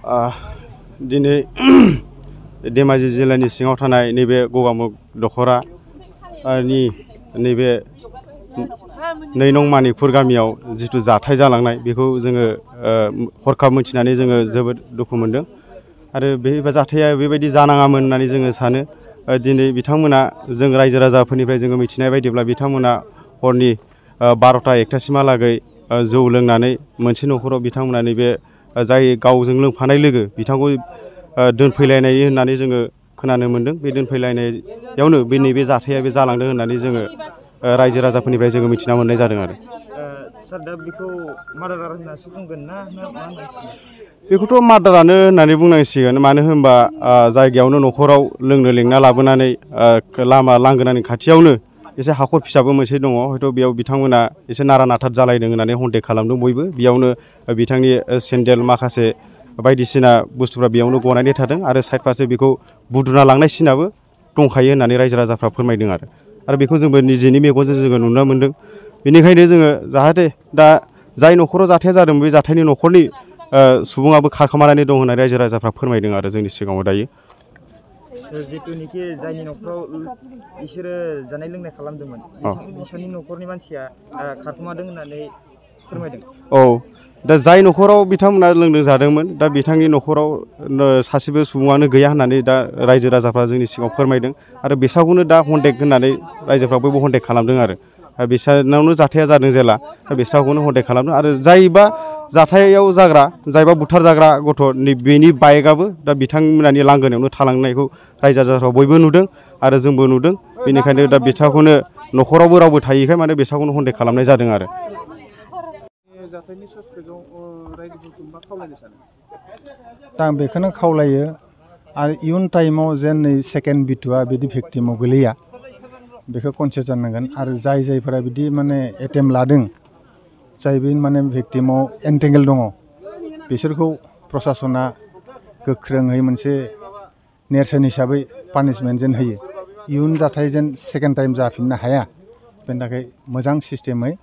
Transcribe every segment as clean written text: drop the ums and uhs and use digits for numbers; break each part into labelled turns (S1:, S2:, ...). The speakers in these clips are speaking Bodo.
S1: दिनै धेमाजि जिल्लानि सिङाव थानाय नैबे गगामुग दख'रानि नैबे 2 नं मानिकपुर गामियाव जिथु जाथाय जालांनाय बेखौ जोङो हरखाब मोनथिनानै जोङो जोबोद दुखु मोनदों आरो बे जाथाया बेबायदि जानाङामोन होननानै जोङो सानो। दिनै बिथांमोना जों रायजो राजाफोरनिफ्राय जोङो मिथिनाय बायदिब्ला बिथांमोना हरनि 12टा 1टासिमहालागै जौ लोंनानै मोनसे न'खराव बिथांमोना नैबे जाय गावजों लोंफानाय लोगो बिथांखौ दोनफैलायनाय होननानै जोङो खोनानो मोन्दों। बे दोनफैलायनायावनो बे नैबे जाथाया बे जालांदों होननानै जोङो रायजो राजाफोरनिफ्राय जोङो मिथिना मोननाय जादों आरो।
S2: सार दा बेखौ मार्डार होननासो बुंगोन ना मा
S1: बेखौथ' मार्डारानो होननानै बुंनांसिगोन। मानो होनबा जायगायावनो न'खराव लोंनो लेंना लाबोनानै लामा लांगोनानि खाथियावनो एसे हाखर फिसाबो मोनसे दङ। हयथ' बेयाव बिथांमोना एसे नारा नाथार जालायदों होननानै कन्टेक्ट खालामदों बयबो। बेयावनो बिथांनि सेन्देल माखासे बायदिसिना बुस्थुफ्रा बेयावनो गनानै थादों आरो साइड फारसे बेखौ बुद्रुना लांनाय सिनाबो दंखायो होननानै रायजो राजाफ्रा फोरमायदों आरो बेखौ जोंबो निजेनि मेगनजों जोङो नुनो मोन्दों। बेनिखायनो जोङो जाहाथे दा जाय न'खराव जाथाया जादों बे जाथायनि न'खरनि सुबुङाबो खारखोमानानै दं होननानै रायजो राजाफ्रा फोरमायदों आरो जोंनि सिगाङाव दायो।
S2: जिथुनिखि जायनि न'खराव बिसोरो जानाय लोंनाय खालामदोंमोन बिसोरनि न'खरनि मानसिया खारखोमादों होननानै फोरमायदों।
S1: औ, दा जाय न'खराव बिथांमोना लोंदों जादोंमोन दा बिथांनि न'खराव सासेबो सुबुङानो गैया होननानै दा रायजो राजाफ्रा जोंनि सिगाङाव फोरमायदों आरो बिसावखौनो दा कन्टेक्ट होननानै रायजोफ्रा बयबो कन्टेक्ट खालामदों आरो बिसोरनावनो जाथाया जादों जेला दा बिसावखौनो कन्टेक्ट खालामदों आरो जायबा जाथायाव जाग्रा जायबा बुथार जाग्रा गथ' बेनि बाइकआबो दा बिथांमोननि लांगोनायावनो थालांनायखौ रायजो राजाफ्रा बयबो नुदों आरो जोंबो नुदों। बेनिखायनो दा बिसावखौनो न'खरावबो रावबो थायैखाय माने बिसावखौनो कन्टेक्ट खालामनाय जादों आरो।
S3: दा आं बेखौनो खावलायो आरो इयुन टाइमाव जेन नै सेकेन्ड बिटुआ बिदि भिक्टिमाव गोलैया बेखौ कनसियास जानांगोन आरो जायफोरा बिदि माने एटेम्प लादों जाय बे माने भिक्टिमाव एन्टेंगेल दङ बिसोरखौ प्रसासना गोख्रोङै मोनसे नेरसोन हिसाबै पानिशमेन्ट जेन होयो। इयुन जाथाय जेन सेकेन्ड टाइम जाफिननो हाया बेनि थाखाय मोजां सिस्टेमै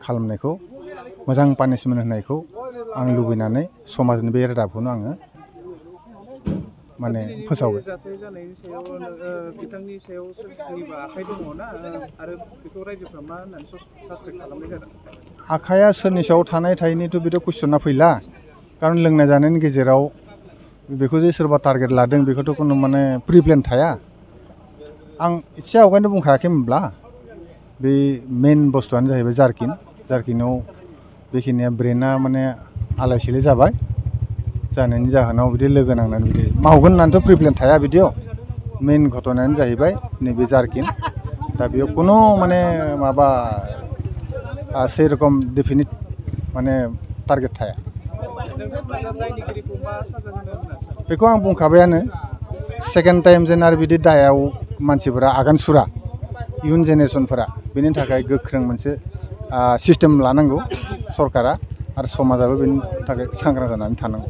S3: खालामनायखौ मोजां पानिशमेन्ट होनायखौ आं लुबैनानै समाजनि बे रादाबखौनो आङो माने फोसावो। आखाया सोरनि सायाव थानाय थायैनिथ' बेथ' कुइसना फैला खारन लोंनाय जानायनि गेजेराव बेखौ जे सोरबा टारगेट लादों बेखौथ' खुनु माने प्रिप्लेन थाया। आं एसे आवगायनो बुंखायाखैमोनब्ला बे मेन बुस्थुआनो जाहैबाय जार्किनाव बेखिनिया ब्रेना माने आलाय सिलाय जाबाय जानायनि जाहोनाव बिदि लोगो नांनानै बिदि मावगोन होननानैथ' प्रिप्लेन थाया बिदियाव। मेन घटनायानो जाहैबाय नैबे जार्किन। दा बेयाव खुनु माने माबा सेरखम डेफिनिट माने टारगेट थाया। बेखौ आं बुंखाबायानो सेकेन्ड टाइम जेन आरो बिदि दायाव मानसिफोरा आगान सुरा इयुन जेनेरेसनफोरा बेनि थाखाय गोख्रों मोनसे सिस्टेम लानांगौ सरकारा आरो समाजाबो बेनि थाखाय सांग्रां जानानै थानांगौ।